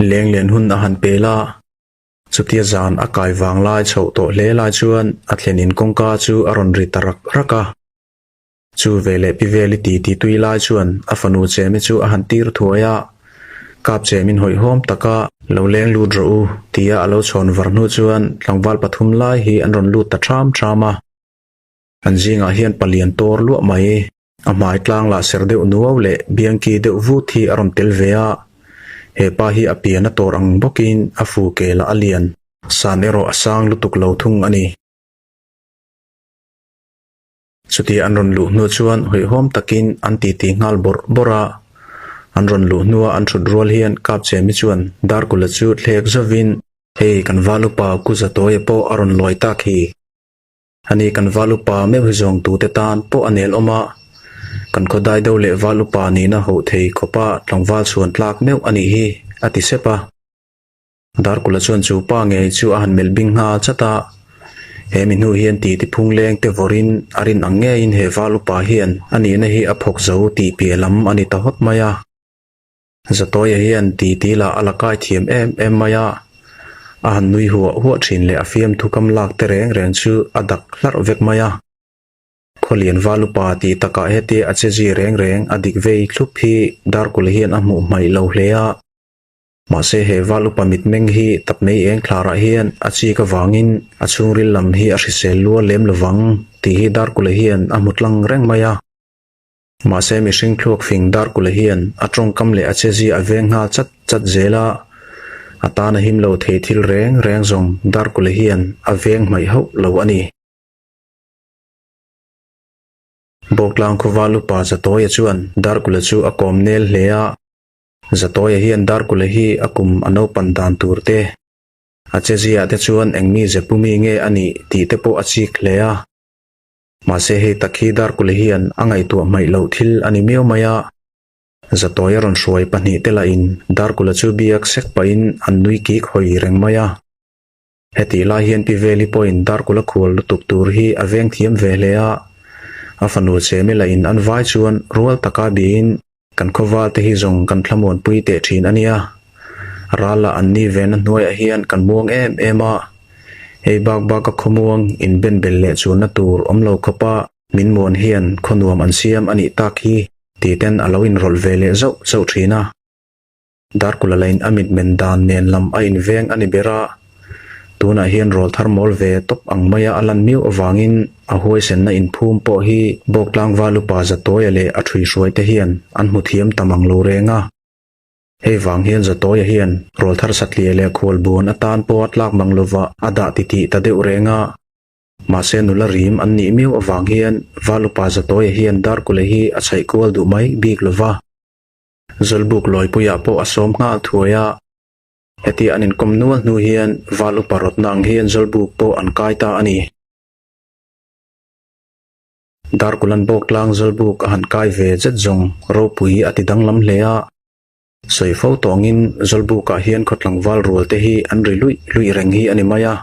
Lenglen hun a han pel a, chutia zan a kai vang lai chhoh tawh hle lai chuan a thlen in kawngka chu a rawn ri ta rak rak a. Chu veleh pi veli ti ti tui lai chuan a fanu chemi chu a han tir thuai a, kap chemin hawihhawm taka lo leng lut rawh u tia a lo chhawn var hnu chuan tlangval pathum lai hi an rawn lut ta ṭham ṭham a. An zingah hian palian tawr luah mai. A hmai tlang lah ser deuh nuau leh biangki deuh vut hi a rawn tel ve a, he pa hi a pian a tawr ang bawkin a fu ke lah a lian. San erawh a sang lutuk lo thung a ni. Chutia an rawn luh hnu chuan hawihhawm takin an titi nghal bawrh bawrh a, an rawn luh hnua an thut rual hian Kapchemi chuan Darkula chu thlek zovin, Hei kan Valupa Kuzatawia pawh a rawn lawi tak hi. Ani kan val upa meuh hi zawng tute tan pawh a nel awm a, kan khaw dai deuh leh val upa nihna hoh thei khawpa tlangval chhuan tlak meuh a nih hi, a ti sep a. Darkula chuan chu pa ngei chu a han melh bing nghal chat a, he mi hnu hian ti ti phung leng te vawrin a rin ang ngeiin he val upa hian a nihna hi a phawk zo tih piah lam a ni ta hawt mai a. Zatawia hian titi lah a la kai thiam em em mai a, a han nui huah huah thin leh a fiamthu kam lak te reng reng chu a dak hlarh vek mai a. Khawlian Valupa tih takah hetia a che zi reng reng a dik vei thlup hi Darkula hian a hmuh hmaih lo hle a. Mahse he Valupa mitmeng hi tap mei eng thlarah hian a chik avangin a chhungril lam hi a hrisel lua lem lovang tih hi Darkula hian a hmu tlang reng mai a. Mahse mihring thluak fing Darkula hian a tawngkam leh a chezia a veng nghal chat chat zel a, a tan a him lo thei thil reng reng zawng Darkula hian a veng hmaih hauh lo a ni. Bawktlang khawva lupa Zatawia chuan Darkula chu a kawm nel hle a, Zatawia hian Darkula hi a kum a naupan dan tur te, a chezia te chuan eng mi zepumi nge a nih tih te pawh a chik hle a. Mahse hei tak hi Darkule hian a ngaihtuah hmaih loh thil a ni miau mai a, Zatawia rawn hruai pahnihte lahin Darkula chu biak sek pahin an nui kik hawi reng mai a. Hetih lai hian Pi Veli pawhin Darkula khual lutuk tur hi a veng thiam ve hle a, a fanu Chemi lahin an vai chuan rual taka biin Kan khawval te hi zawng kan thlamuanpui teh thin a nia. Ral ah an ni vena hnuaiah hian kan muang em em a, hei bak bak a khawmuang in ben bel leh chuanna tur awm lo khawpa min muan hian khaw nuam an siam a nih tak hi ti ten a lo inrawlh ve leh zauh zauh thin a. Darkula lain a mitmen dan nen lam a inveng a ni ber a, tunah hian rawl thar mawl ve tawp ang maia a lan miau avangin a huaisenna inphum pawh hi Bawktlang Valupa Zatawia leh a ṭhuihruaite hian an hmu thiam ta mang lo reng a. Hei vang hian Zatawia hian rawl thar satliah leh khualbuan atan pawha tlak mang lova a dah titih ta deuh reng a. Mahse nula rim an nih miau avang hian Valupa Zatawia hian Darkule hi a chhaih kual duh mai bik lova. Zawlbuk Lawipuiah pawh a sawm nghal thuai a. Heti an inkawm nual hnu hian val upa rawtna ang hian Zawlbuk pawh an kai ta a ni. Darkulan Bawktlang Zawlbuk a han kai ve zet zawng ropui a ti danglam hle a. Sawi fo tawngin Zawlbukah hian khawtlangval rual te hi an ri luih luih reng hi a ni mai a.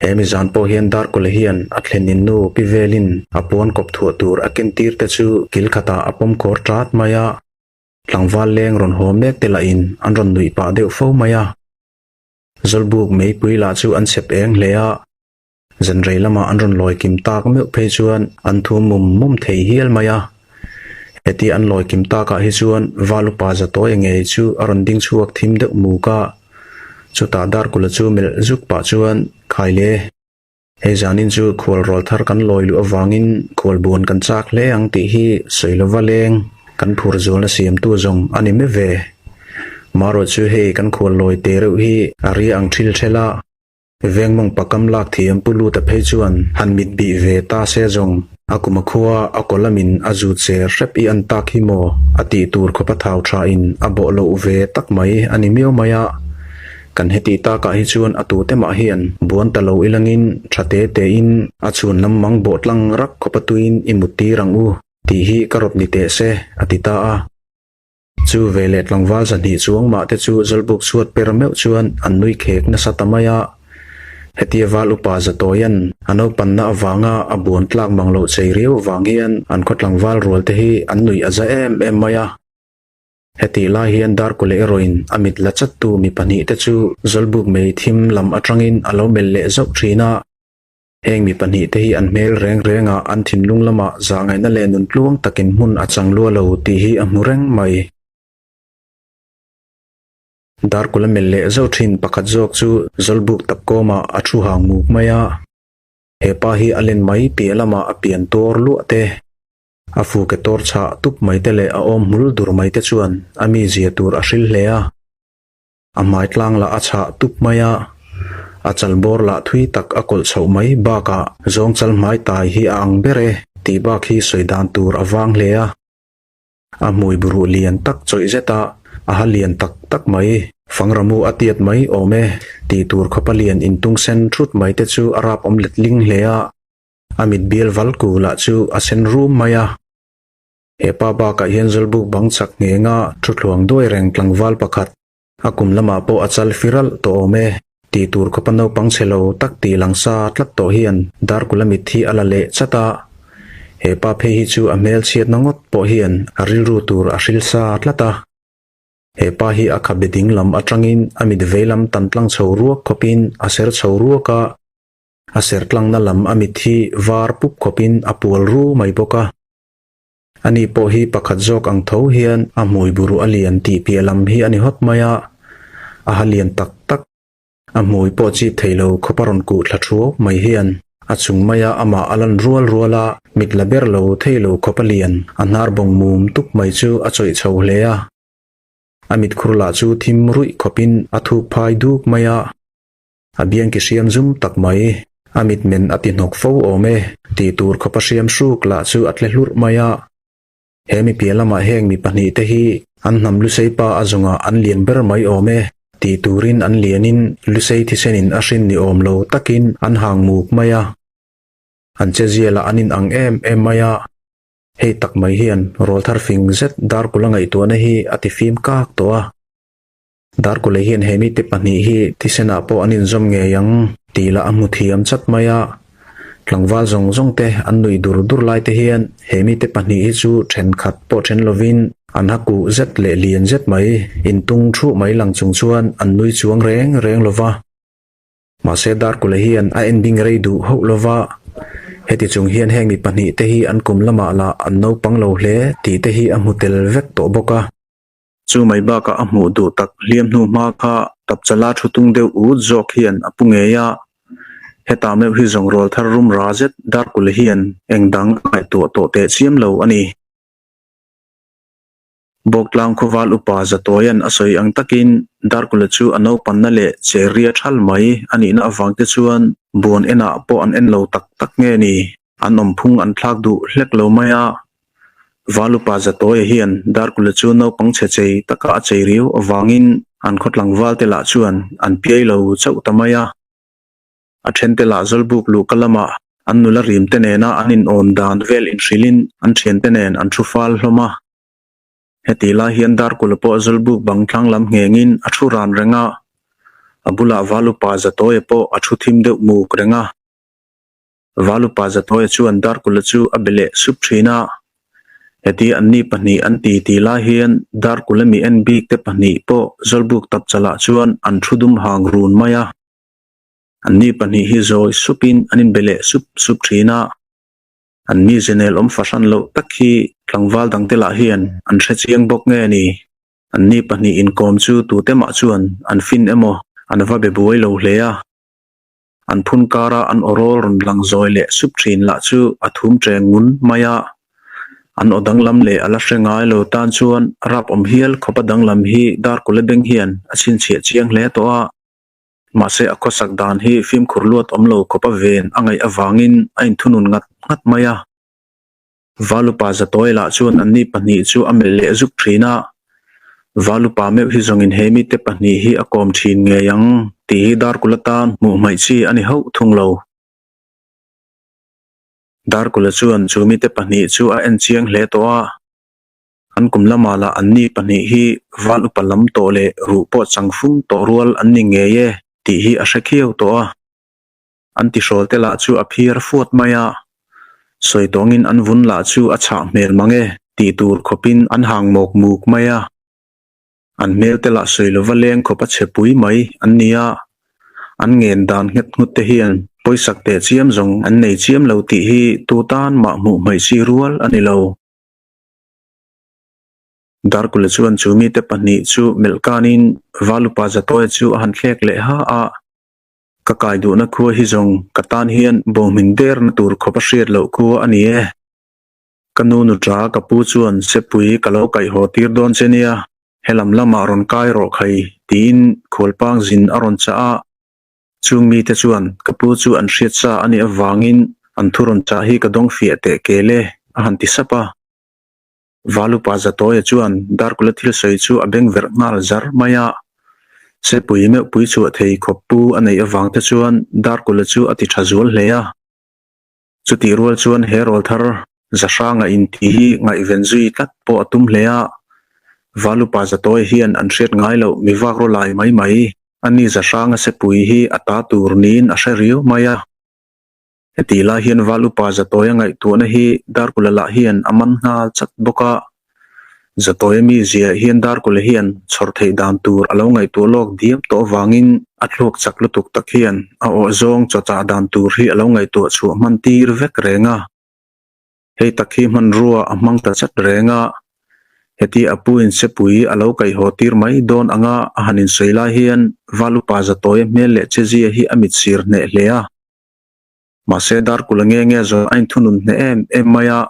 He mizan pawh hian Darkula hian a thlenin nu pi velin a puan kawp thuah tur a ken tir te chu kil khatah a pawm khawr ṭat mai a. Tlangval leng rawn haw mek te lahin an rawn nuih pah deuh fo mai a. Zawlbuk meipui lah chu an chep eng hle a, zanrei lamah an rawn lawi kim tak meuh phei chuan an thu mum mum thei hial mai a. Heti an lawi kim takah hi chuan Val upa Zatawia ngei chu a rawn ding chhuak thim deuh muk a, chutah Darkula chu melh zuk pah chuan, Khaile! Hei zanin chu khual rawl thar kan lawi luh avangin khual buan kan chak hle ang tih hi sawi lova leng kan phur zualna siamtu zawng a ni mai ve. Marawh chu hei kan khual lawi te reuh hi a ria ang thil thel a, veng mawng pakam lak thiam pu luta phei chuan han mit bih ve ta se zawng a kum a khua a kaw lamin a zut cher hrep i an tak hi maw a tih tur khawp a thau thain a bawh loh ve tak mai a ni miau mai a. Kan heti takah hi chuan a tute mah hian buan ta lo ilangin tha te tein a chhun lam mang bawh tlang rak khawp a tuin i mut tir ang u tih hi ka rawp ni teh se, a ti ta a. Chu veleh tlangval zahnih chuang mah te chu Zawlbuk chhuat per meuh chuan an nui khek nasa ta mai a. Hetia val upa Zatawian a naupanna avanga a buan tlak mang loh chei riau avang hian an khaw tlangval rual te hi an nuih a za em em mai a. Hetih lai hian Darkule erawhin a mit la chattu mi pahnihte chu Zawlbuk mei thim lam atangin a lo melh leh zauh thin a. Heng mi pahnihte hi an hmel reng rengah an thinlung lamah zahngaihna leh nun tluang takin hmun a chang lua lo tih hi a hmu reng mai. Darkula melh leh zauh thin pakhat zawk chu Zawlbuk tapkawmah a thu hang muk mai a. He pa hi a len mai piah lamah a pian tuar luah te. A fuke tawr chhah tup mai te leh a awm hmul dur mai te chuan a mizia tur a hril hle a. A hmai tlang lah a chhah tup mai a, a chal bawr lah thui tak a kawlh chhoh mai bakah zawng chal hmai tai hi a ang ber e tih bak hi sawi dan tur a vang hle a. A hmui buruh lian tak chawih zet a, a ha lian tak tak mai. Fangramu a tiat mai awm e tih tur khawpa lian intung sen thut mai te chu a rap awm letling hle a. A mit bial val ku lah chu a sen rum mai a. He pa bakah hian Zawlbuk bang chak nghenga thuthluang duai reng tlangval pakhat, a kum lamah pawh a chal fi ralh tawh awm e, tih tur khawpa naupang chhe lo tak tih lang sa tlat tawh hian Darkula mit hi a la leh chat a. He pa phei hi chu a hmel chhiatna ngawt pawh hian a rilru tur a hril sa tlat a. He pa hi a khabe ding lam atangin a mit veilam tan tlang chho ruak khawpin a ser chho ruak a. A ser tlangna lam a mit hi var pup khawpin a pual ru mai bawk a. Ani pawh hi pakhat zawk ang tho hian a hmui buruh a lian tih piah lam hi a ni hawt mai a, a ha lian tak tak. A hmui pawh chip thei lo khawp a rawn kuh thla thuau mai hian a chung maia amah a lan rual rual a, mit la ber lo thei lo khawp a lian, a hnar bawng mum tup mai chu a chawih chho hle a. A mitkhur lah chu thim ruih khawpin a thuk phai duk mai a. A biangki hriam zum tak mai. A mitmen a ti hnawk fo awm e, tih tur khawpa hriam hruk lah chu a tle hlurh mai a. He mi piah lamah heng mi pahnihte hi an hnam Lusei pa a zungah an lian ber mai awm e, tih turin an lianin Lusei thisenin a hrin ni awm lo takin an hang muk mai a. An chezialah an inang em em mai a. Hei tak mai hian rawlthar fing zet Darkula ngaihtuahna hi a ti fim kak tawh a. Darkule hian he mite pahnih hi thisenah pawh an inzawm ngei ang tih lah a hmu thiam chat mai a. Tlangval zawng zawng te an nuih dur dur lai te hian he mite pahnih hi chu thenkhat pawh then lovin an ha kuh zet leh lian zet mai, intung thuh mai lang chung chuan an nui chuang reng reng lo va. Mahse Darkule hian a en ding rei duh hauh lo va, heti chung hian heng mi pahnih te hi an kum lamah lah an naupang lo hle tih te hi a hmu tel vek tawh bawk a. Chu mai bakah a hmuh duh tak hliam hnu hma kha tapchala thu tung deuh ut zawk hian a pu ngei a. Hetah meuh hi zawng rual thar rum ra zet Darkule hian eng dang a ngaihtuah tawh teh chiam lo a ni. Bawktlang khawval upa Zatawia'n a sawi ang takin Darkule chu a naupanna leh che ria thal mai a nihna avang te chuan buan enah pawh an en lo tak tak nge ni? An awmphung an thlak duh hlek lo mai a. Valupa Zatawia hian Darkula chu naupang chhe chei taka a chei riau avangin an khaw tlangval te lah chuan an piai lo chauh ta mai a. A thente lah Zawlbuk luhka lamah an nula rim te nena an inawn dan vel inhrilhin an thiante nen an thu fal hlawm a. Heti lai hian Darkula pawh Zawlbuk bang tlang lam nghengin a thu ran reng a. A bulah Valupa Zatawia pawh a thu thim deuh muk reng a. Valupa Zatawia chuan Darkula chu a be leh sup thin a. Heti anni pahnih an ti ti lai hian Darkula mi en bik te pahnih pawh Zawlbuk tapchalah chuan an thu dum hang run mai a. Anni pahnih hi zawi supin an inbe leh sup sup thin a. Anni zenel awm fahran loh tak hi tlangval dangte lah hian an hre chiang bawk nge ni? Anni pahnih inkawm chu tute mah chuan an fin emaw an va be buai lo hle a. An phun kara an awrawl rawn lang zawi leh sup thin lah chu a thum ṭeng ngun mai a. An aw danglam leh a la hre ngai lo tan chuan rap awm hial khawpa danglam hi Darkule beng hian a chhinchhiah chiang hle tawh a. Mahse a khawsak dan hi fimkhur luat awm lo khawpa ven a ngaih avangin a inthunun ngat ngat mai a. Valupa Zatawi lah chuan anni pahnih chu a melh leh zuk thin a, Valupa meuh hi zawngin he mite pahnih hi a kawm thin ngei ang tih hi Darkula tan hmuh hmaih chi a ni hauh thung lo. Darkula chuan chu mite pahnih chu a en chiang hle tawh a, an kum lamah lah anni pahnih hi Val upa lam tawh leh ruh pawh chang fung tawh rual an ni ngei e tih hi a hre khiau tawh a. An tihrawl te lah chu a phir fuat mai a, sawi tawngin an vun lah chu a chhah hmel mang e tih tur khawpin an hang mawk muk mai a. An hmel te lah sawi lova leng khawp a chhe pui mai an ni a, an ngen dan nghet nghut te hian pawisak teh chiam zawng an nei chiam lo tih hi tu tan mah hmuh hmaih chi rual a ni lo. Darkula chuan chu mite pahnih chu melh kanin Valupa Zatawia chu a han thlek leh ha a, Ka kai duhna khua hi zawng ka tan hian bawhmin derna tur khawp a hriat loh khua a ni e. Ka nu nuṭa ka pu chuan sepui ka lo kaihhaw tir dawn che nia, helam lamah rawn kai rawh khai tiin khualpang zin a rawn chah a. Chung mite chuan ka pu chu an hriat sa a nih avangin an thu rawn chah hi ka dawng fiah teh kel e a han ti sap a. Valupa Zatawia chuan Darkula thil sawi chu a beng verh nghal zar mai a. Sepui meuhpui chhuah thei khawp pu a neih avang te chuan Darkula chu a ti tha zual hle a. Chutih rual chuan he rawl thar Zahranga inti hi ngaihven zui tlat pawh a tum hle a. Valupa Zatawia hian an hriat ngai loh mi vak raw lai mai mai a ni Zahranga sepui hi a ta tur niin a hre riau mai a. Heti lai hian Val upa Zatawia ngaihtuahna hi Darkula lah hian a man nghal chat bawk a. Zatawia mizia hian Darkula hian chhawr theih dan tur a lo ngaihtuah lawk diam tawh avangin a thluak chak lutuk tak hian a awh zawng chawchah dan tur hi a lo ngaihtuah chhuah hman tir vek reng a. Hei tak hi hmanrua a hmang ta chat reng a, heti a pu in sepui a lo kaihhaw tir mai dawn anga a han insawi lai hian Val upa Zatawia hmel leh chezia hi a mitsir hneh hle a. Mahse Darkula nge nge zawh a inthunun hneh em em mai a,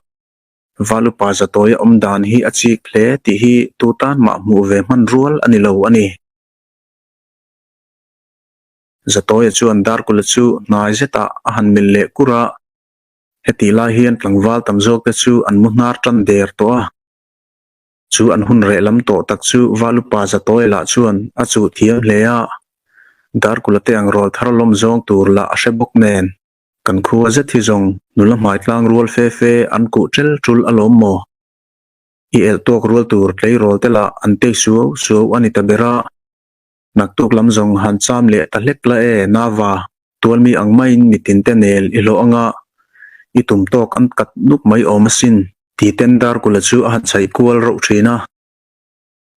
Valupa Zatawia awm dan hi a chik hle tih hi tu tan mah hmuh ve hman rual a ni lo a ni. Zatawia chuan Darkula chu hnai zetah a han mil leh kur a, hetih lai hian tlangval tam zawk te chu an mu hnar tan der tawh a. Chu an hun reh lam tawh tak chu Valupa Zatawia lah chuan a chuh thiam hle a, Darkula te ang rawl thar lawm zawng tur lah a hre bawk nen, kan khua zet hi zawng nula hmai tlang rual fe fe an kuh tel tul alawm maw? I elh tawk rual tur tleirawl te lah an tei suau suau a ni ta ber a, naktuk lam zawng han cham leh ta hlek la e Nava, tualmi ang maiin mitin te nel i hlawh anga i tum tawk an kat nuk mai awm asin. Titen Darkula chu a han chhaih kual rauh thin a.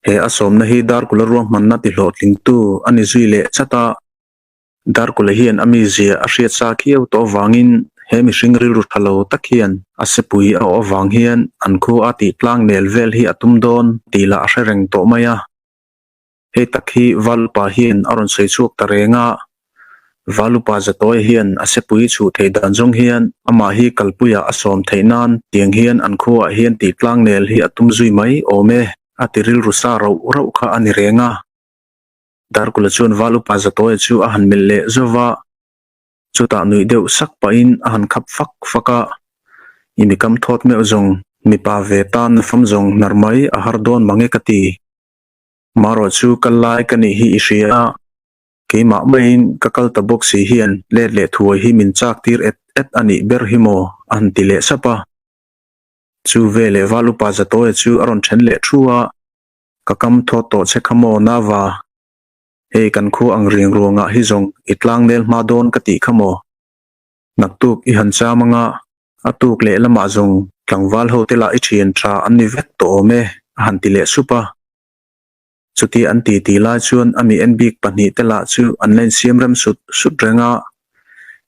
He a sawmna hi Darkula ruahmanna ti hlawhtlingtu a ni zui leh chat a. Darkula hian a mizia a hriat sa khiau tawh avangin he mihring rilru tha lo tak hian a sepui a awh avang hian an khua a tih tlang nel vel hi a tum dawn tih lah a hre reng tawh mai a. Hei tak hi Valupa hian a rawn sawi chhuak ta reng a, Valupa Zatawia hian a sepui chhuh theih dan zawng hian amah hi kalpuiah a sawm theih nan tiang hian an khuaah hian tih tlang nel hi a tum zui mai awm e, a ti rilru sa rauh rauh kha a ni reng a. Darkula chuan Valupa Zatawia chu a han melh leh zauh va, chutah nuih deuh sak pahin a han khap fak fak a, I mi kam thawt meuh zawng, mipa ve tan na fam zawng hnar mai a har dawn mang e ka ti. Marawh chu kal lai ka nih hi i hria a, keimah maiin ka kal ta bawk si hian let leh thuai hi min chak tir et et a nih ber hi maw? a han ti leh sap a. Chu veleh Val upa Zatawia chu a rawn then leh thu a, Ka kam thawt tawh che kha maw Nava? Hei kan khu ang riang ruangah hi zawng i tlang nel hma dawn ka tih kha maw? Naktuk i han cham anga a tuk leh lamah zawng tlangval ho te lah i thian tha an ni vek tawh awm e a han ti leh sup a. Chuti an ti ti lai chuan a mi en bik pahnih te lah chu an la insiam rem sut sut reng a,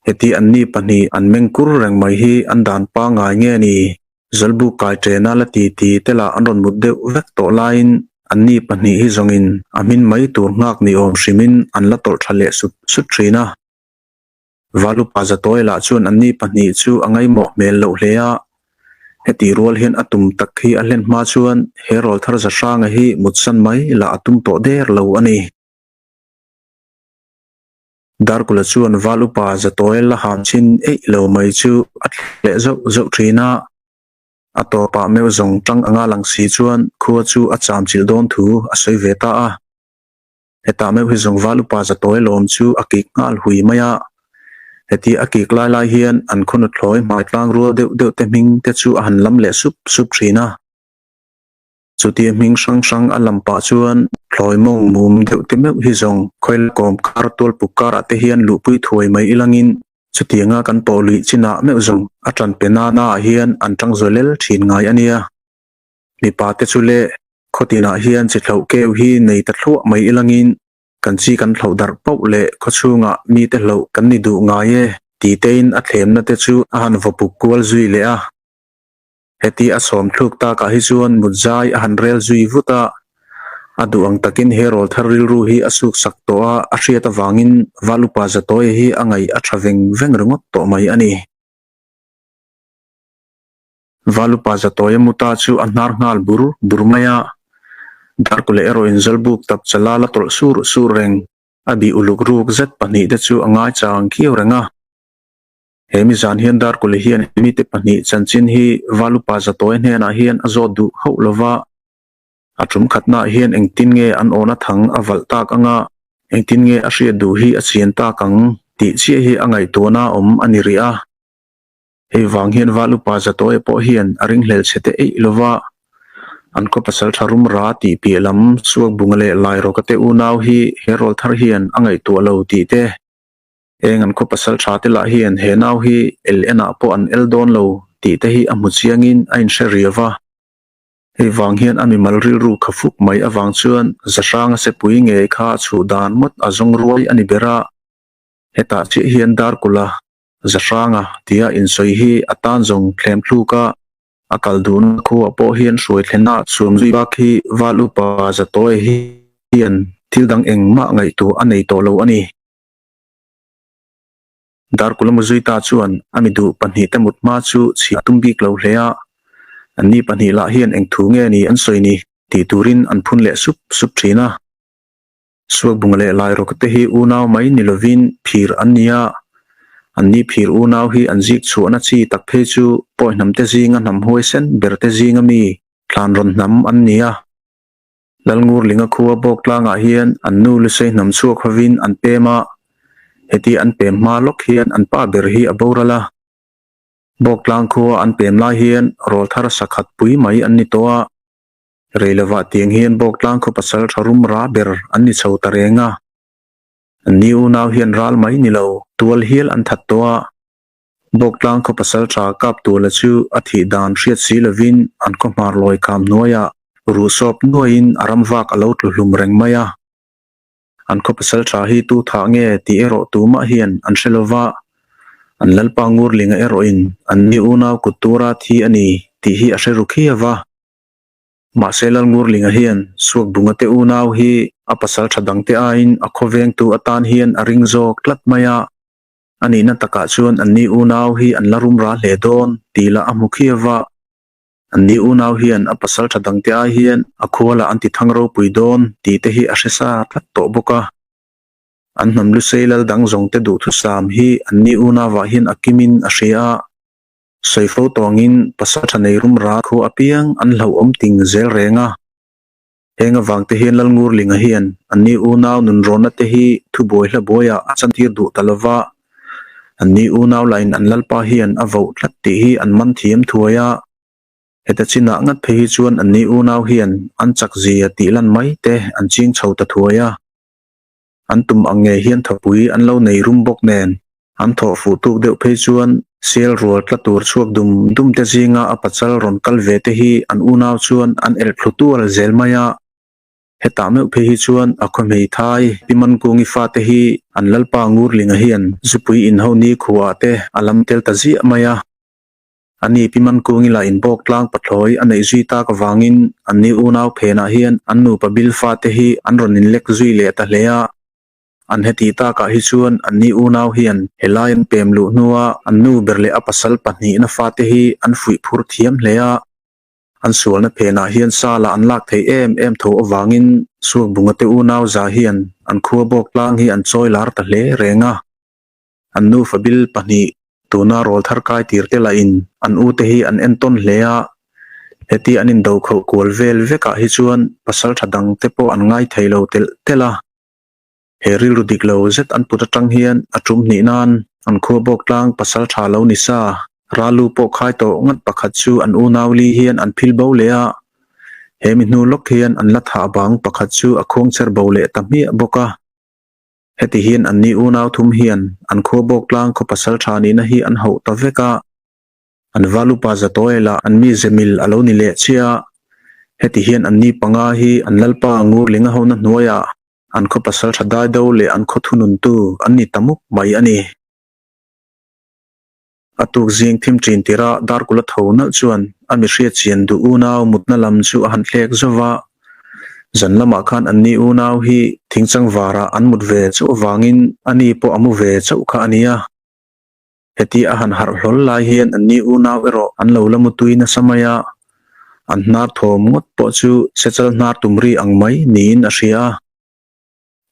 heti an ni pahnih an meng kur reng mai hi an dan pangngai nge ni? Zawlbuk kai ṭena la ti ti te lah an rawn mut deuh vek tawh laiin an ni pahnih hi zawngin a hmin mai tur nghak ni awm hrimin an la tawlh ṭha leh sut sut ṭhin a. Valupa Zatawia lah chuan anni pahnih chu a ngaihmawh hmel loh hle a, heti rual hian a tum tak hi a hlen hma chuan he rawl thar Zahranga hi mutsan mai lah a tum tawh der lo a ni. Darkula chuan Valupa Zatawia la ham chin eih lo mai chu a thleh zauh zauh thin a, a tawpah meuh zawng tang anga lang si chuan khua chu a cham chilh dawn thu a sawi ve ta a. Hetah meuh hi zawng val upa Zatawia lawm chu a kik nghal hui mai a. Heti a kik lai lai hian an khaw nuthlawi hmai tlang rual deuh deuh te hming te chu a han lam leh sup sup thin a. Chutia hming hrang hrang a lam pah chuan thlawi mawng mum deuh te meuh hi zawng khawila kawm kar tualpuk karah te hian luhpui thuai mai ilangin chutianga kan pawh luih chinah meuh zawng a ṭan pe nana ah hian an ṭang zawlel thin ngai a nia. Mipa te chu le. Khawtinah hian chi hloh keu hi nei ta thluah mai ilangin kan chi kan hloh darh pauh leh khawchhungah mite hloh kan ni duh ngai e ti tein a thlemna te chu a han vaw puk kual zui leh a. Heti a sawm thluk takah hi chuan mutzai a han rel zui vut a, a duh ang takin he rawlthar rilru hi a suk sak tawh a, a hriat avangin Valupa Zatawia hi a ngaih a tha veng veng ringawt tawh mai a ni. Valupa Zatawia muta chu a hnar nghal bur bur mai a, Darkule erawhin Zawlbuk tap chala la tawlh sur sur reng, a bih uluk ruk zet pahnihte chu a ngaichang khiau reng a. He mi zan hian Darkuli hian mite pahnih chanchin hi Valupa Zatawia hnenah hian a zawt duh hauh lova, a tum khatnaah hian engtin nge an awna thang a valh tak anga, engtin nge a hriat duh hi a chian tak ang tih chiah hi a ngaihtuahna awm a ni rih a. Hei vang hian Valupa Zatawia pawh hian a ringhlel chhe te eih lova, an khaw pasal tha rum ra tih piah lam Suakbunga leh Lairawka te unau hi he rawl thar hian a ngaihtuah lo tih te, Heng an khaw pasal tha te lah hian he nau hi el enah pawh an el dawn lo tih te hi a hmu chiangin a inhre riau va. Hei vang hian a mimal rilru kha fuk mai avang chuan Zahranga sepui ngei kha chhuh dan ngawt a zawng ruai a ni ber a. Hetah chiah hian Darkula Zahranga tia insawi hi a tan zawng thlem thluk a, a kal duhna khuaah pawh hian hruai thlenna chhum zui bak hi Val Upa Zatawi hian thil dang engmah ngaihtuah a nei tawh lo a ni. Darkula Muzuita chuan a mi duh pahnihte mut hma chu chhiah a tum bik lo hle a, anni pahnih lah hian eng thu nge ni an sawi ni tih turin an phun leh sup sup thin a. Suakbunga leh Lairawka te hi unau mai ni lovin phir an ni a, anni phir unau hi an zik chhuahna chi tak phei chu pawi hnamte zinga hnam huaisen berte zinga mi thlanrawn hnam an ni a. Lalngurlinga khua bawk tlangah hian an nu Lusei hnam chhuak hovin an pem a, heti an pem hma lawk hian an pa ber hi a boral a. Bawk tlang khua an pem lai hian rawlthar sakhat pui mai an ni tawh a, rei lovah tiang hian bawk tlang khaw pasal tha rum ra ber an ni chho ta reng a. An ni unau hian ral mai ni lo, tual hial an that tawh a. Bawktlang khaw pasal tha kap tuala chu a thih dan hriat si lovin an khaw hmar lawi kham hnuaiah ruh sawp nuaiin a ram vak a lo tlu hlum reng mai a. An khaw pasal tha hi tu thah nge tih erawh tumah hian an hre lova, an Lalpa Ngurlinga erawhin an ni unau kut tura thi a ni tih hi a hre ru khiau va. Mahse Lalngurlinga hian Suakbunga te unau hi a pasal tha dangte aiin a khawvengtu atan hian a ring zawk tlat mai a. A nihna takah chuan anni unau hi an la rum ra hle dawn tih lah a hmu khiau va. Anni unau hian a pasal tha dangte ai hian a khualah an ti thang ropui dawn tih te hi a hre sa tlat tawh bawk a. An hnam lusei lal dang zawng te duhthusam hi anni unauah hian a kimin a hria a. Sawi fo tawngin pasal tha nei rum ra khu apiang an hlauhawm ting zel reng a. Heng avang te hian Lalngurlinga hian anni unau nunrawnna te hi thubuai hla buaiah a chantir duh ta lova, anni unau lahin an Lalpa hian a voh tlat tih hi an man thiam thuai a. Heta chinah ngat phei hi chuan anni unau hian an chak zia tih lan mai te an ching chho ta thuai a. An tum ang nge hian thapui an lo nei rum bawk nen, an thawh fuh tuk deuh phei chuan sel rual tla tur chhuak dum dum te zinga a pachal rawn kal ve te hi an unau chuan an elh thlu tual zel mai a. Hetah meuh phei hi chuan a khaw hmeithai Pi Mankungi fate hi an Lalpa Ngurlinga hian zupui inho ni khuaah te a lam tel ta ziah mai a. Ani Pi Mankungi lah inbawk tlang pathlawi a neih zui tak avangin anni unau phenah hian an nupa bil fate hi an rawn inlek zui leh ta hle a. An heti takah hi chuan anni unau hian helai an pem luh hnua an nu ber leh a pasal pahnihna fate hi an fuih phur thiam hle a. An sualna phenah hian sala an lak theih em em tho avangin Suakbunga te unau za hian an khua bawk tlang hi an chawi lar ta hle reng a. An nufa bil pahnih tuna rawl thar kai tir te lahin an ute hi an entawn hle a, heti an indo khauh kual vel vekah hi chuan pasal tha dang te pawh an ngai thei lo telh telh a. He rilru dik lo zet an put atang hian a tum hnih nan an khua bawk tlang pasal tha lo ni sa, Ralu pawh khai tawh ngat pakhat chu an unau li hian an phil bo leh a, he mi hnu lawk hian an la thah bang pakhat chu a khuangcher bo leh ta hmiah bawk a. Heti hian anni unau thum hian an khua bawk tlang khaw pasal tha nihna hi an hauh ta vek a, an valupa Zatoela an mi zemil a lo ni leh chiah a. Heti hian anni panga hi an lalpa Ngurlinga hona hnuaiah an khaw pasal tha dai do leh an khaw thununtu an ni ta mup mai a ni. A tuk zing thim ṭin tirah Darkula tho nalh chuan a mi hriat chian duh unau mutna lam chu a han thlek zauh va. Zan lamah khan anni unau hi thingchang varah an mut ve chauh avangin ani pawh a mu ve chauh kha a nia. Heti a han harh hlawl lai hian anni unau erawh an lo la mutui nasa mai a, an hnar thawm ngawt pawh chu sechal hnar tum ri ang mai niin a hria a.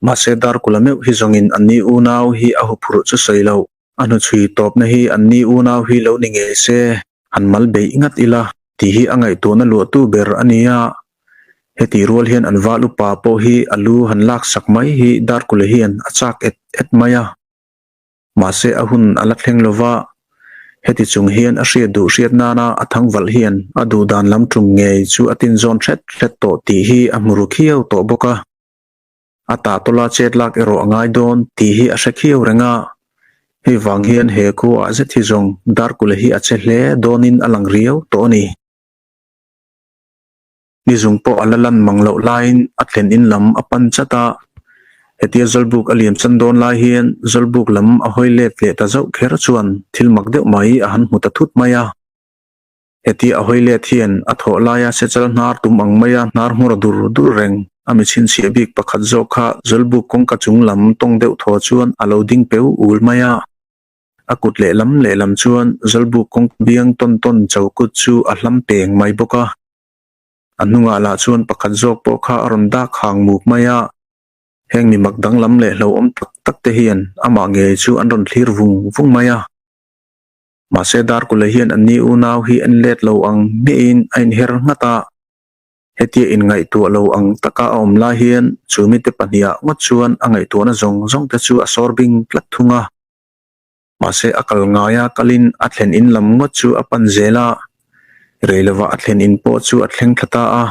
Mahse Darkula meuh hi zawngin anni unau hi a huphurh chu sawi loh, a hnuchhui tawpna hi anni unau hi lo ni ngei se, han mal beih ngat ila tih hi a ngaihtuahna luahtu ber a ni a. Heti rual hian an val upa pawh hi a lu han laksak mai hi Darkula hian a chak et et mai a. Mahse a hun a la thleng lova, heti chung hian a hriat duh hriat nana a thangvalh hian a duh dan lam tum ngei chu a tinzawn hret hret tawh tih hi a hmu ru khiau tawh bawk a. A tah tawla chet lak erawh a ngai dawn tih hi a hre khiau reng a, hei vang hian he khuaah zet hi zawng Darkula hi a che hle dawnin a lang riau tawh a ni. Ni zung pawh a la lan mang loh laiin a thlen in lam a pan chat a, hetia Zawlbuk a liam chan dawn lai hian Zawlbuk lam a hawi let leh ta zauh kher chuan thil mak deuh mai a han hmu ta thut mai a. Hetia a hawi let hian a thawh laia sechal hnar tum ang maia hnar hmawr dur dur reng a mi chhinchhiah bik pakhat zawk kha Zawlbuk kawngka chung lam tawng deuh thaw chuan a lo ding peu ul mai a. A kut lehlam lehlam chuan Zawlbuk kawngka biang tawn tawn cho kut chu a hlam peng mai bawk a. A hnungah lah chuan pakhat zawk pawh kha a rawn dak hang muk mai a, heng mi mak danglam leh hlauhawm tak tak te hian amah ngei chu an rawn thlir vung vung mai a. Mahse Darkula hian anni unau hi en let lo ang hmiahin a inher nghat a, hetia inngaihtuah lo ang taka a awm lai hian chu mite pahniha ngawt chuan a ngaihtuahna zawng zawng te chu a sawr bing tlat thung a. Mahse a kal ngaia kalin a thlen in lam ngawt chu a pan zel a, rei lovah a thlen in pawh chu a thleng thla ta a.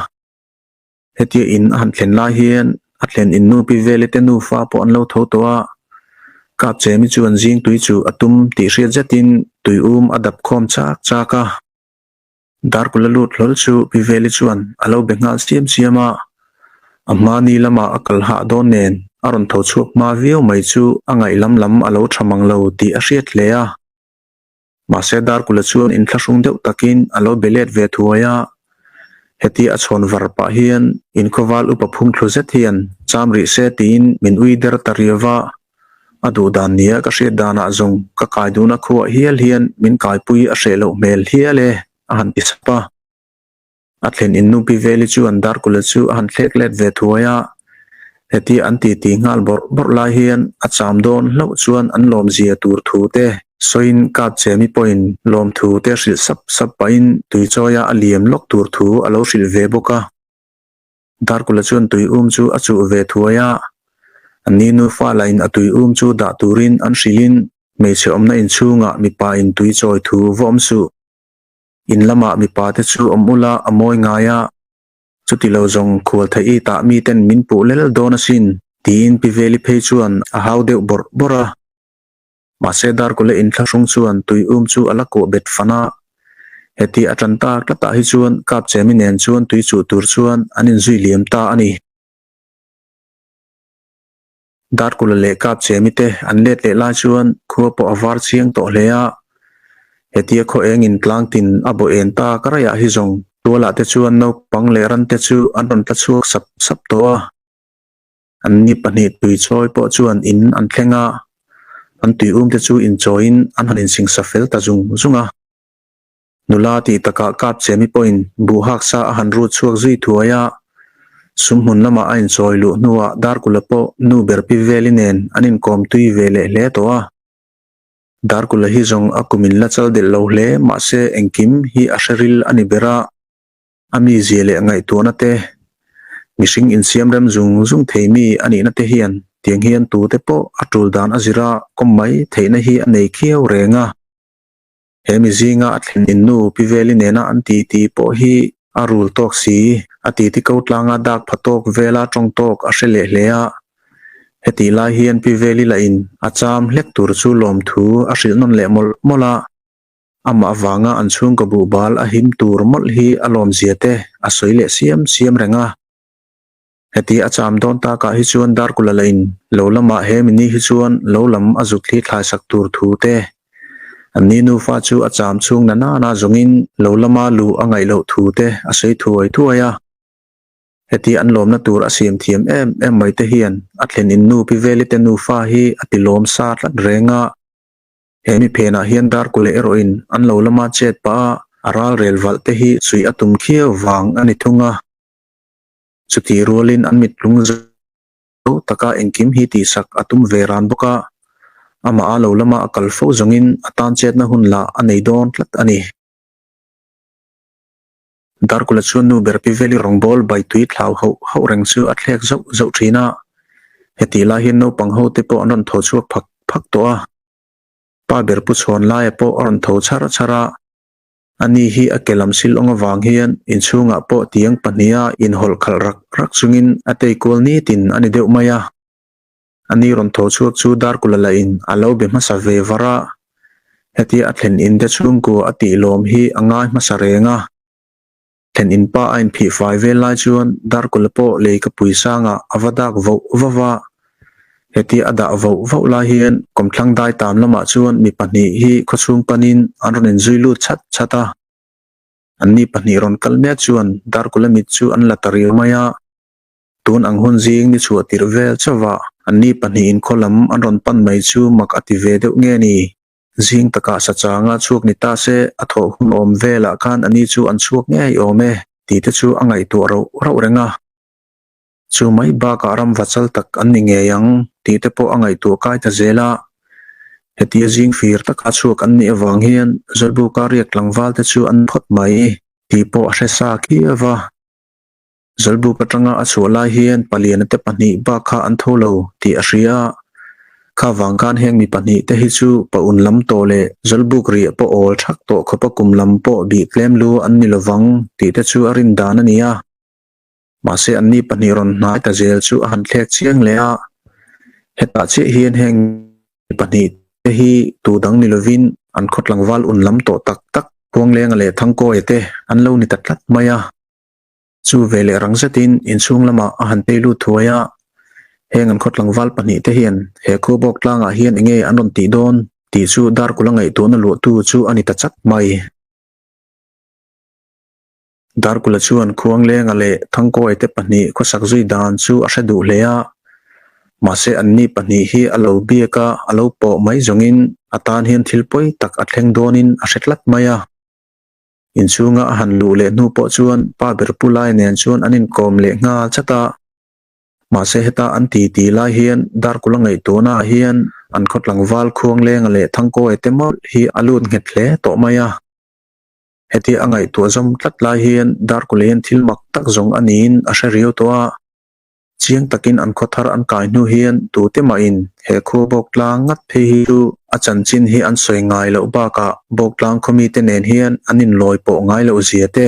Hetia in a han thlen lai hian a thlen in nu pi vele te nufa pawh an lo tho tawh a, kap chemi chuan zing tui chu a tum tih hriat zetin tui um a dap khawm chak chak a. Darkula lut hlawl chu Pi Veli chuan a lo be nghal siam siam a, a hma ni lamah a kal hah dawn nen a rawn tho chhuak hma viau mai chu a ngaih lam lam a lo tha mang lo tih a hriat hle a. Mahse Darkula chuan inthlahrung deuh takin a lo be let ve thuai a, hetia a chhawn var pah hian inkhawval upa phung thlu zet hian cham rih se tiin min ui der ta riau va, A duh dan nia ka hriat danah zawng ka kai duhna khuah hial hian min kaipui a hreh loh hmel hial e, a han ti sap a. A thlen in nupi veli chuan Darkula chu a han thlek let ve thuai a, hetia an titi nghal bawrh bawrh lai hian a cham dawn hlauh chuan an lawmzia tur thu te sawiin kap chemi pawhin lawmthu te hrilh sap sap pahin tuichawia a liam lawk tur thu a lo hrilh ve bawk a. Darkula chuan tui um chu a chuh ve thuai a, anni nufa lahin a tui um chu dah turin an hrilhin hmeichhe awmna inchhungah mipa in tui chawi thu va awm suh. In lamah mipa te chu awm ula a mawi ngai a, chuti lo zawng khual theih i tah miten min puh lel dawn asin, tiin Pi Veli phei chuan a hau deuh bawrh bawrh a. Mahse Darkula inthlahrung chuan tui um chu a la kuah bet fan a, heti a tan tak tlatah hi chuan Kapchemi nen chuan tui chuh tur chuan an inzui liam ta a ni. Darkula leh Kapchemi te an let leh lai chuan khua pawh a var chiang tawh hle a, hetia khaw engin tlang tin a bawh en tak raiah hi zawng tualah te chuan naupang leh ran te chu an rawn tla chhuak sap sap tawh a. Anni pahnih tui chawi pawh chuan in an thleng a, an tui um te chu inchawiin an han insingsa fel ta zung zung a. Nula tih takah kap chemi pawhin buh hak sa a han rut chhuak zui thuai a, sumhmun lamah a inchawi luh hnuah Darkula pawh nu ber pi veli nen an inkawm tui ve leh hle tawh a. Darkula hi zawng a kum in la chal delh lo hle mahse engkim hi a hre ril a ni ber a. A mizia leh ngaihtuahna te, mihring insiam rem zung zung thei mi a nihna te hian tiang hian tute pawh a tul dan a zira kawm mai theihna hi a nei khiau reng a. He mi zinga a thlen innu Pi Veli nena an titi pawh hi a rul tawk si, a titi ko tlanga dak pha tawk vela tawng tawk a hre leh hle a. Hetih lai hian Pi Veli lahin a cham hlek tur chu lawmthu a hrilh nawn leh mawlh mawlh a. Amah avanga an chhungkaw buhbal a him tur mawlh hi a lawmzia te a sawi leh siam siam reng a. Heti a cham dawn takah hi chuan Darkula la in lo lamah he mini hi chuan lo lam a zuk thli thlai sak tur thu te, an ni nufa chu a cham chhung na nana zawngin lo lama luh a ngaih loh thu te a sawi thuai thuai a. Heti an lawmna tur a siam thiam em em mai te hian a thlen in nu Pi Veli te nufa hi a ti lawm sa tlat reng a. He mi phenah hian Darkule erawhin an lo lama chet pah a, a ral rel valh te hi suih a tum khiau vang a ni thung a. Chutih rualin an mittlung zo taka engkim hi tihsak a tum ve ran bawk a, amah a lo lama a kal fo zawngin a tan chetna hun lah a nei dawn tlat a ni. Darkula chuan nu ber pi Veli rawngbâwl bai tui thlau hauh hauh reng chu a thlêk zauh zauh ṭhin a. Hetih lai hian naupang ho te pawh an rawn tho chhuak phak phak tawh a. Pa ber pu chhawn laia pawh a rawn tho chhar chhar a. Ani hi a ke lam sil awng avang hian inchhungah pawh tiang pahniha inhawlh khalh rak rak chungin a tei kual nitin a ni deuh mai a. Ani rawn tho chhuak chu Darkula lahin a lo be hmasa ve var a, hetia a thlen in te chhungkua a tih lawm hi a ngai hmasa reng a. Thlen in pa a inphih fai vel lai chuan Darkula pawh lei ka pui sangah a va dak voh voh a. Hetia a dah voh voh lai hian kawmthlang dai tam lamah chuan mi pahnih hi khawchhung panin an rawn inzui lut chat chat a. Anni pahnih rawn kal mek chuan Darkula mit chu an la ta riau mai a. Tun ang hun zing ni chhuah tirh vel chauhah anni pahnihin khaw lam an rawn pan mai chu mak a ti ve deuh nge ni? Zing takah sachanga chhuak ni ta se a thawh hun awm velah khan ani chu an chhuak ngei awm e tih te chu a ngaihtuah rauh rauh reng a. Chu mai bakah ram vachal tak an ni ngei ang tih te pawh a ngaihtuah kai ta zel a. Hetia zing fir taka chhuak an nih avang hian Zawlbuka riak tlangval te chu an phawt mai tih pawh a hre sa khiau va. Zawlbuk atanga a chhuah lai hian paliana te pahnih bak kha an tho lo tih a hria a, kha vang khan heng mi pahnih te hi chu pa un lam tawh leh Zawlbuk riah pawh awl thak tawh khawpa kum lam pawh bih tlem lu an ni lovang tih te chu a rin dan a ni a. Mahse anni pahnih rawn hnai ta zel chu a han thlek chiang leh a, hetah chiah hian heng mi pahnih te hi tu dang ni lovin an khaw tlangval un lam tawh tak tak Khuanglenga leh Thangkawia te an lo ni ta tlat mai a. Chu ve leh rang zetin inchhung lamah a han tei lut thuai a, heng an khaw tlangval pahnih te hian he khua bawk tlangah hian enge an rawn tih dawn tih chu Darkula ngaihtuahna luahtu chu a ni ta chat mai. Darkula chuan Khuanglenga leh Thangkawia te pahnih khawsak zui dan chu a hre duh hle a, mahse anni pahnih hi a lo biak a, a lo pawh mai zawngin a tan hian thil pawi tak a thleng dawnin a hre tlat mai a. Inchhunga a han luh leh hnu pawh chuan pa ber pu lai nen chuan an inkawm leh nghal chat a. Mahse heta an ti ti lai hian Darkula ngaihtuahna ah hian an khaw tlangval Khuanglenga leh Thangkawia te mawlh hi a lut nghet hle tawh mai a. Hetia a ngaihtuah zawm tlat lai hian Darkula hian thil mak tak zawng a niin a hre riau tawh a. Chiang takin an khaw thar an kai hnu hian tute mahin he khua Bawktlang ngat phei hi chu a chanchin hi an sawi ngai loh bakah Bawktlang khaw mite nen hian an inlawi pawh ngai loh zia te.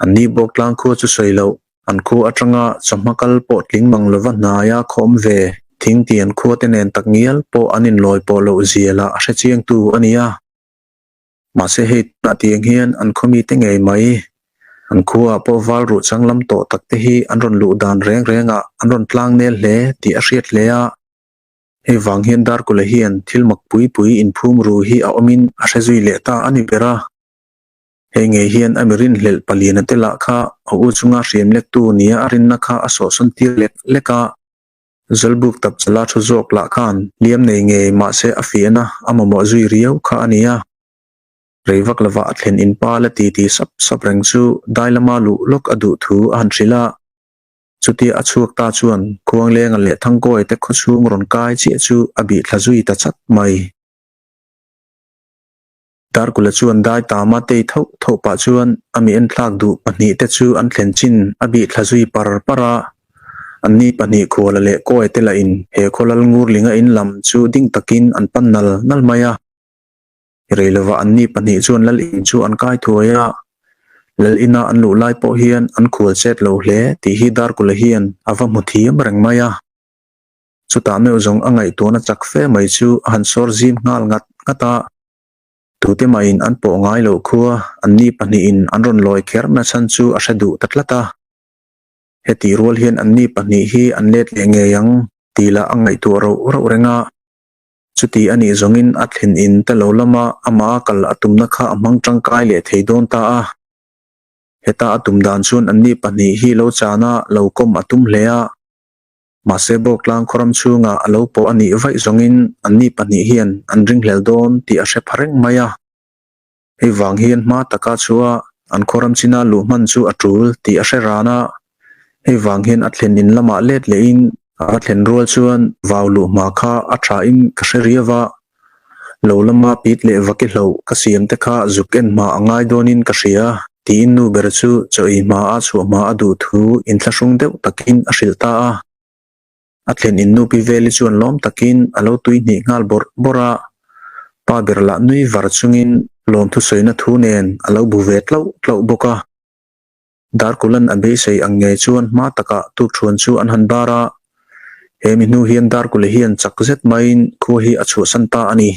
Anni Bawktlang khua chu sawi loh, an khua atanga chawhma kal pawh tling mang lova hnaia khawm ve Thingtian khua te nen takngial pawh an inlawi pawh loh zia lah a hre chiangtu a ni a. Mahse hei tunah tiang hian an khaw mite ngei mai, an khuaah pawh val ruh chang lam tawh tak te hi an rawn luh dan reng rengah an rawn tlang nel hle tih a hriat hle a. Hei vang hian Darkula hian thil mak pui pui inphum ru hi a awmin a hre zui leh ta a ni ber a. Hei ngei hian a mi rinhlelh paliana te lah kha a u chunga hriam lektu nia a rinna kha a sawhsawn tir lek lek a. Zawlbuk tap chala thu zawk lah khan hliam nei ngei mahse a fiahna a mamawh zui riau kha a ni a. Rei vak lovah a thlen in pa la ti ti sap sap reng chu dai lama luh lawk a duh thu a han hrilh a. Chutia a chhuak ta chuan Khuanglenga leh Thangkawi te khawchhung rawn kai chiah chu a bih thla zui ta chat mai. Darkula chuan dai tama tei thauh thauh pah chuan a mi enthlak duh pahnih te chu an thlen chin a bih thla zui par par a. Anni pahnih khuala leh kawi te lahin he khaw lal ngurlinga in lam chu ding takin an pan nal nal mai a. Rei lovah anni pahnih chuan lal in chu an kai thuai a. Lal ina an luh lai pawh hian an khual chet lo hle tih hi Darkula hian a va hmu thiam reng mai a. Chutah meuh zawng a ngaihtuahna chak fe mai chu a han sawr zim nghal ngat ngat a. Tute mahin an pawh ngai loh khua anni pahnihin an rawn lawi kher nachhan chu a hre duh ta tlat a. Hetih rual hian anni pahnih hi an let leh ngei ang tih lah a ngaihtuah rauh rauh reng a. Chuti a nih zawngin a thlen in ta lo lama amah a kal a tumna kha a hmang tangkai leh thei dawn ta a. Heta a tum dan chuan anni pahnih hi lo chana lo kawm a tum hle a. Mahse Bawktlang khawram chhungah a lo pawh a nih vaih zawngin anni pahnih hian an ringhlel dawn tih a hre pha reng mai a. Hei vang hian hma taka chua an khawram china luh hman chu a tul tih a hre ran a. Hei vang hian a thlen in lamah let lehin a va thlen rual chuan vau luh hma kha a thain ka hre riau a. Lo lama pit leh vaki hloh ka siam te kha zuk en hma a ngai dawnin ka hria tiin nu ber chu chaw ei hma a chhuah hma a duh thu inthlahrung deuh takin a hrilh ta a. A thlen in nu pi Veli chuan lawm takin a lo tui hnih nghal bawrh bawrh a, pa ber lah nui var chungin lawmthu sawina thu nen a lo bu ve tlauh tlauh bawk a. Darkulan a beisei ang ngei chuan hma takah tukthuan chu an han bar a, he mi hnu hian Darkula hian chak zet maiin khua hi a chhuahsan ta a ni.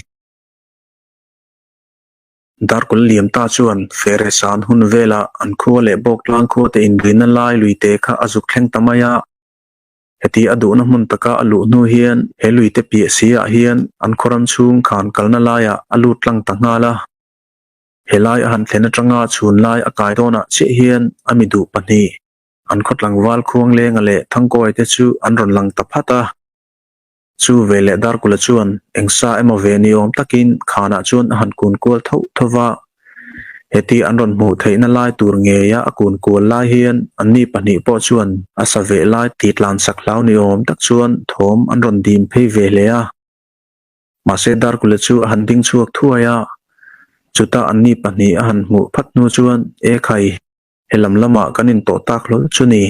Darkul liam ta chuan Fere san hun velah an khua leh Bawktlang khua te inrinna lai luite kha a zuk thleng ta mai a. Heti a duhna hmun taka a luh hnu hian he luite piah si ah hian an khawram chhung khan kalna laiah a lut tlang ta nghal a. He lai a han thlen atanga chhun lai a kai dawnah chiah hian a mi duh pahnih, an khaw tlangval Khuanglenga leh Thangkawi te chu an rawn lang ta phat a. Chu ve leh Darkula chuan eng sa emaw ve ni awm takin khanah chuan a han kun kual tho tho va. Heti an rawn hmuh theihna lai tur ngeia a kun kual lai hian anni pahnih pawh chuan a sa veh lai ti tlansak hlau ni awm tak chuan thawm an rawn dim phei ve hle a. Mahse Darkula chu a han ding chhuak thuai a, chutah anni pahnih a han hmuh phat hnu chuan, E khai, he lam lamah kan intawh tak hlawl chu ni.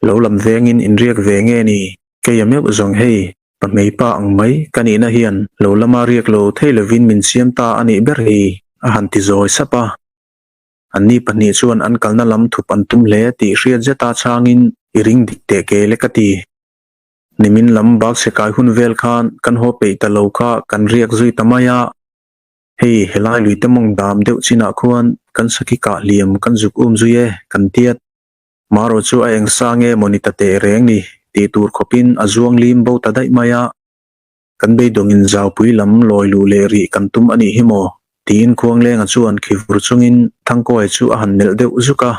Lo lam vengin inriak ve nge ni, keia meuh zawng hei, pahmei pa ang mai ka nihna hian lo lama riak lo thei lovin min siam ta a nih ber hi, a han ti zawi sap a. Anni pahnih chuan an kalna lam thup an tum hle tih hriat zeta chhangin, I ring dik teh ke le ka ti. Nimin lam bakchhe kai hun vel khan kan haw peih ta lo kha kan riak zui ta mai a, hei helai lui te mawng dam deuh chinah khuan kan sakhi kah hliam kan zuk um zui e kan tiat. Marawh chu a eng sa nge maw ni ta teh reng ni tih tur khawpin a zuang lim bo ta daih mai a, kan beidawngin zaupui lam lawi luh leh rih kan tum a nih hi maw tiin Khuanglenga chuan khivur chungin Thangkawi chu a han melh deuh zuk a.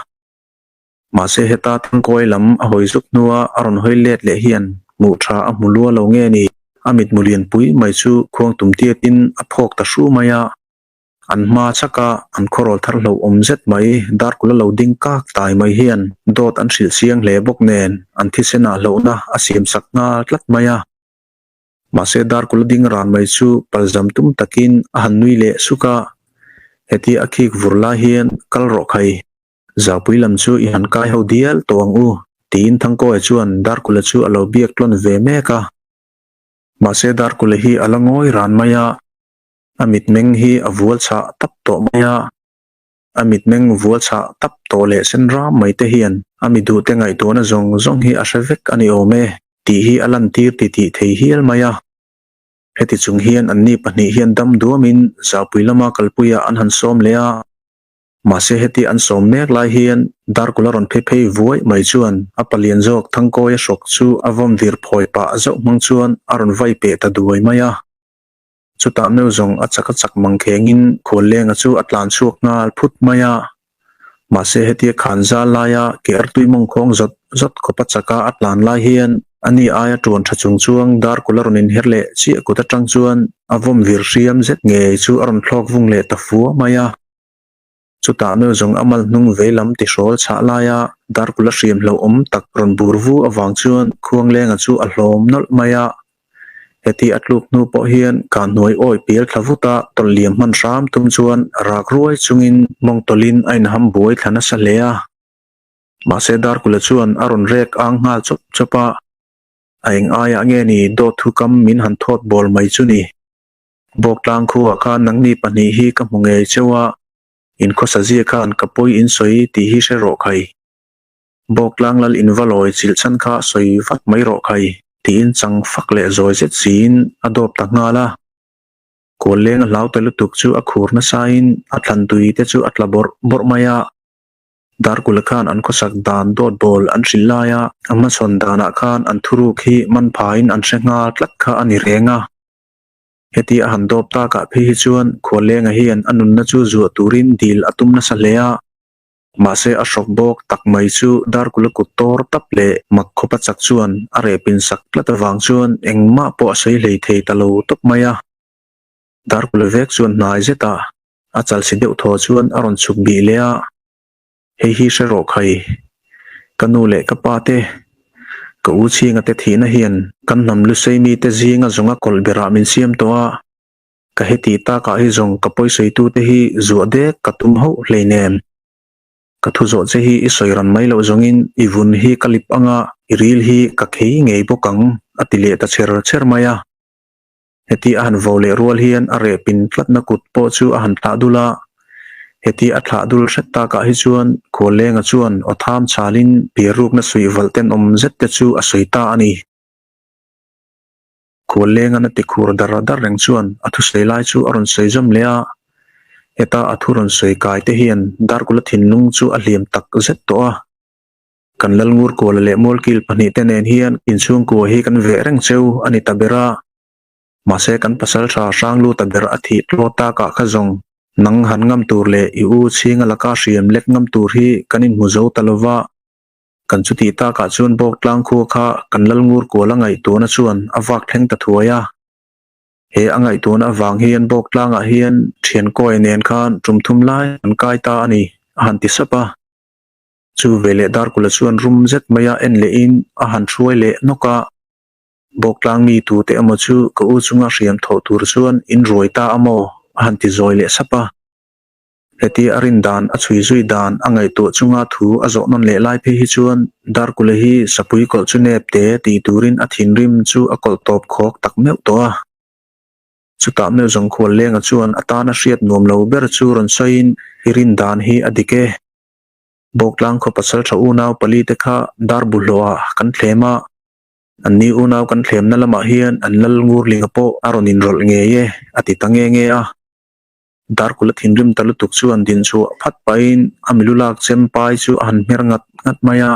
Mahse heta Thangkawi lam a hawi zuk hnua a rawn hawi let leh hian hmuh tha a hmu lua lo nge ni? A mitmu lianpui mai chu khuang tum tiatin a phawk ta hru mai a. An hma chhaka an khawrawl thar hlo awm zet mai Darkula lo ding kak tai mai hian dawt an hrilh chiang hle bawk nen an thisen ah hlauhna a siam sak nghal tlat mai a. Mahse Darkula ding ran mai chu palzam tum takin a han nui leh suk a, Heti a khik vur lai hian kal rawh khai. Zaupui lam chu i han kai ho dial tawh ang u, tiin Thangkawia chuan Darkula chu a lo biak tlawn ve mek a. Mahse Darkula hi a la ngawi ran mai a, a mitmeng hi a vual chhah tap tawh mai a. A mitmeng vual chhah tap tawh leh sen ram mai te hian a mi duhte ngaihtuahna zawng zawng hi a hre vek a ni awm e, tih hi a lantir titih thei hial mai a. Heti chung hian anni pahnih hian dam duamin Zaupui lama kalpuiah an han sawm leh a. Mahse heti an sawm mek lai hian Darkula rawn phei phei vuai mai chuan a palian zawk Thangkawia hrawk chu a vawm vir phawi pah zauh hmang chuan a rawn vai peh ta duai mai a. Chutah meuh zawng a chak a chak mang khengin Khuallenga chu a tlan chhuak nghal phut mai a. Mahse hetia khan zal laia ke artui mawngkhawng zawt zawt khawp a chaka a tlan lai hian ani aia tuan tha chung chuang Darkula rawn inher leh chiah kut atang chuan a vawm vir hriam zet ngei chu a rawn thlawk vung leh ta fua mai a. Chutah nu zawng a mal hnung vei lam tihrawl chhah laia Darkula hriam hlauhawm tak rawn bur vu avang chuan Khuanglenga chu a hlawm nawlh mai a. Heti a tluk hnu pawh hian kah hnuai awi pial thla vuta tawlh liam hman hram tum chuan rak ruai chungin mawng tawlhin a inham buai thla nasa hle a. Mahse Darkula chuan a rawn rek ang nghal chawp chawp a, A eng aiah nge ni dawt thukam min han thawt bawl mai chu ni? Bawktlang khuah khan nangni pahnih hi ka hmu ngei cheu a, in khawsa zia khan ka pawi in sawi tih hi hre rawh khai. Bawktlang lal in va lawi chilh chhan kha sawi vat mai rawh khai, tiin chang fak leh zawi zet siin a dawp ta nghal a. Kualleng a hlau ta lutuk chu a khur nasain a thlan tui te chu a tla bawrh bawrh mai a. Darkula khan an khawsak dan dawt bawl an hrilh lai a, a hmachhawn danah khan an thuruk hi man phain an hre nghal tlat kha a ni reng a. Heti a han dawp takah phei hi chuan Khuallenga hian a nunna chu zuah turin dil a tum nasa hle a. Mahse a hrawk bawk tak mai chu Darkula kut tawr tap leh mak khawpa chak chuan a reh pin sak tlat avang chuan engmah pawh a sawi hlei thei ta lo tawp mai a. Darkula vek chuan hnai zetah a chalsi deuh thaw chuan a rawn chhuk bih leh a, Hei hi hre rawh khai, ka nu leh ka pa te, ka u chhinga te thihna hian kan hnam lusei mite zinga zawnga kawlh berah min siam tawh a, ka heti takah hi zawng ka pawisawitu te hi zuah dek ka tum hauh hleinem. Ka thu zawh che hi i sawi ran mai loh zawngin i vun hi ka lip anga i ril hi ka khei ngei bawk ang, a ti leh ta chher chher mai a. Heti a han vo leh rual hian a reh pin tlatna kut pawh chu a han thlah dul a. Heti a thlah dul hret takah hi chuan Khuallenga chuan aw tham chhalin piarrukna suih valh tenawm zet te chu a sawi ta a ni. Khuallenga na ti khur dar dar reng chuan a thusawi lai chu a rawn sawi zawm leh a. Heta a thu rawn sawi kai te hian Darkula thinlung chu a hliam tak zet tawh a. Kan Lalngur Kuala leh Mualkil pahnihte nen hian inchhungkua hi kan veh reng cheu a ni ta ber a. Mahse kan pasaltha Hrangluta ber a thih tlaw takah kha zawng nang han ngam tur leh i u chhinga laka hriam lek ngam tur hi kan inhmu zo ta lo va. Kan chutih takah chuan Bawktlang khua kha kan Lalngur Kuala ngaihtuahna chuan a vak thleng ta thuai a. He a ngaihtuahna avang hian Bawktlangah hian thiankawi nen khan tum thum lai an kai ta a ni, a han ti sap a. Chu veleh Darkula chuan rum zet maia en lehin a han hruai leh nawk a, Bawktlang mi tute emaw chu ka u chunga hriam thawh tur chuan in ruai ta a maw? a han ti zawi leh sap a. Heti a rin dan, a chhui zui dan a ngaihtuah chunga thu a zawh nawn leh lai phei hi chuan Darkula hi sapui kawlh chu nep te ti turin a thinrim chu a kawlh tawp khawk tak meuh tawh a. Chutah meuh zawng khual lenga chuan a tana hriat nuam lo ber chu rawn sawiin i rin dan hi a dik e. Bawktlang khaw pasal tha unau pali te kha dar bu hlawhah kan thlem a, an ni unau kan thlemna lamah hian an lal ngurlinga pawh a rawn inrawlh ngei e, a ti ta nge nge a. Darkula thinrim ta lutuk chuan dinchhuah phat pahin a milu lak chem pai chu a han hmer ngat ngat mai a.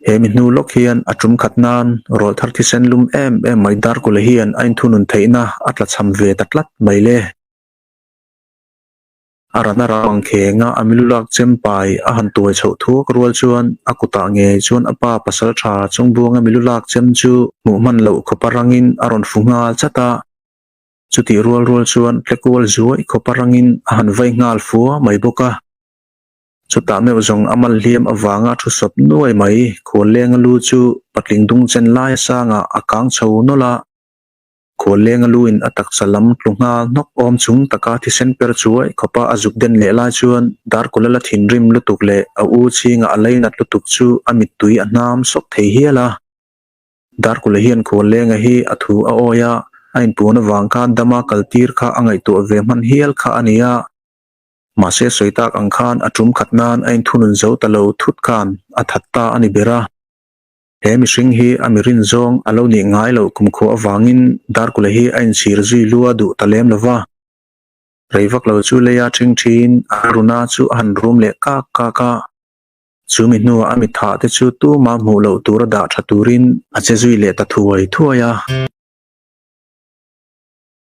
He mi hnu lawk hian a tum khat nan rawlthar thisen lum em em mai Darkula hian a inthunun theihna a tlachham ve ta tlat mai le. A rana rang khenga a milu lak chem pai a han tuai chhoh thuak rual chuan a kutah ngei chuan a pa pasal tha chungbuanga milu lak chem chu hmuh hman loh khawpa rangin a rawn fu nghal chat a. Chutih rual rual chuan tlekual zuai khawpa rangin a han vai nghal fua mai bawk a. Chutah meuh zawng a mal hliam avanga thu sawp nuai mai khuallenga lu chu patling dung chen laia sangah a kang chho nawlh a. Khuallenga luin a taksa lam tlu nghal hnawk awm chung taka thisen per chuai khawpa a zuk den leh lai chuan Darkawla la thinrim lutuk leh a u chhinga a leinat lutuk chu a mittui a hnam sawk thei hial a. Darkawla hian Khuallenga hi a thu a awi a, a inpuan avang khan dama kaltir kha a ngaihtuah ve hman hial kha a ni a. Mahse sawi tak ang khan a tum khat nan a inthunun zo ta lo thut khan a that ta a ni ber a. He mihring hi a mirin zawng a lo nih ngai loh kumkhua avangin Darkula hi a inchhir zui lua duh ta lem lo va. Rei vak lo chu leia ṭhing ṭhin a runa chu a han rum leh kak kak a. Chu mi hnuah a mitthah te chu tuma hmuh loh tura dah ṭha turin a che zui leh ta thuai thuai a.